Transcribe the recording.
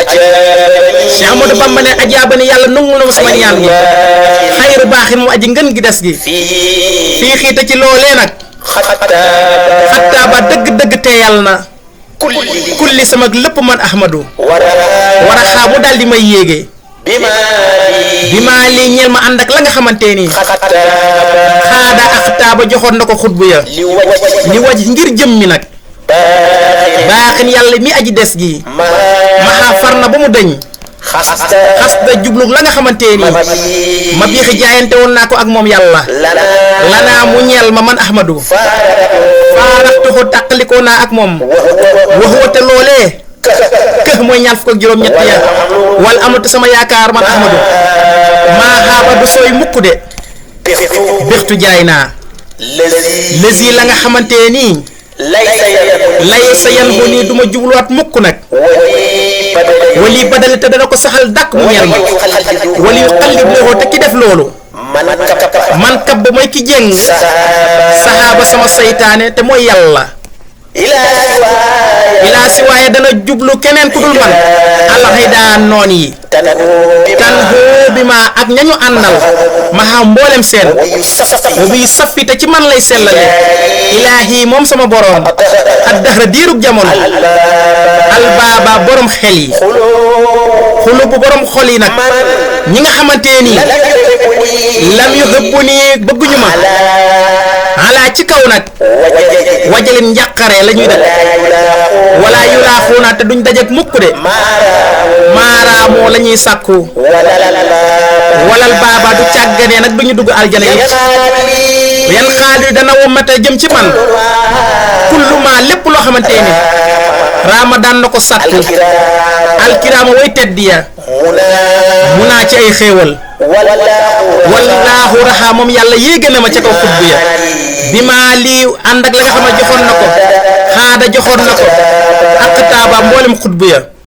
Cheikh Ahmadou Bamba ne ajaabani yàlla nungul na ma sama ñaan gi xayru baaxin mu aji ngën gi des gi fii xiita ci loolee nag xattaa ba dëgg-dëgg teeyal na kulli sama lépp man Ahmadou war a xaa mu daal di may yéege bi maa lii ñeel ma ànd ak la nga xamante ni xaada axtaa ba joxoon na ko xutbu ya li waj ngir jëm mi nag baaxin yàlla mi aji des gi maxaa far na ba mu dëñ xas da jublu la nga xamante ni ma biixi jaayante woon naa ko ak moom yàlla lanaa mu ñeel ma man Ahmadou faaraxtuxu tàqalikoo naa ak moom waxuwate loolee këx mooy ñaar fukk ak juróom-ñett ya wala amatu sama yaakaar man Ahmadou maa xaaba du sooy mukk de bextu jaay naa lësi la nga xamante nii lay sa yan bu nii du ma jubluwaat mukk nag wali badale te dana ko saxal dàkk mu ñeel ma wali yu xallib loxo te ki def loolu man kab ba mooy ki jéng saxaaba sama saytaane te mooy yàlla ilaa si waaye dana jublu keneen ku dul man alxidaan noon yi tan hoo bi ma ak ñañu àndal ma xam mboolem seen wa biy saffi te ci man lay sellale ilaahi moom sama boroom ak daxra diirug jamono albaaba borom xel yi xulu bu borom xol yi nag ñi nga xamante ni lam yu xëbbu nii bëgguñu ma ala ci kaw nag wajalin njàqare la ñuy def wala yuraaxuuna te duñ dajeek mukk de maaraamoo la ñuy sàkku walal baaba du càgganee nag duñu dugg aljana yi yan xaalis dana womate jëm ci man kullu ma lépp loo xamante ni raama daan na ko sàkku alkiraama way teddiya mu naa ci ay xéewal wallaahu raxaa moom yàlla yéege na ma ca kaw xutbu ya bi maa lii ànd ak la nga xam ne joxoon na ko xaada joxoon na ko ak taaba mboolem xutbu ya